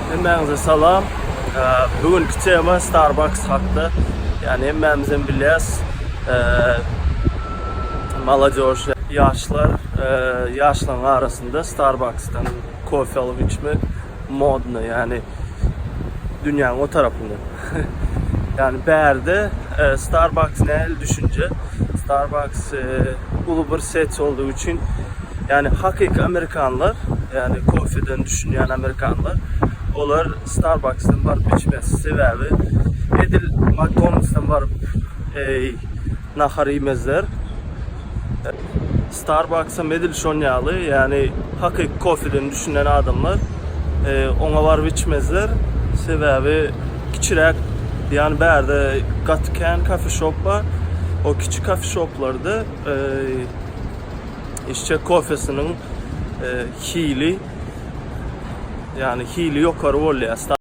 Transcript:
Hemmäňize salam. Bu günki tema Starbucks hakda. Ýani hemmämizem bilýäs. Molodež, ýaşlar, ýaşlaryň arasynda Starbucksdan kofe alyp içmek modno, ýani dünýäniň o tarapynda. Ýani bärde Starbucks nähili düşünje? Starbucks uly bir set boldugy üçin, ýani hakyky amerikanlar, ýani kofeden düşünýän amerikanlar, olar Starbucksdan baryp içmez. Sebäbi edil McDonald'sdan baryp nahar iýmezler. Starbucksam edil şon ýaly, ýani hakyky kofeden düşünen adamlar oňa baryp içmezler. Sebäbi kiçiräk, ýani bärde gaty kän coffee shop bar. O kiçi coffee shoplarda içjek kofesiniň hili, ýani hili ýokary bolýar.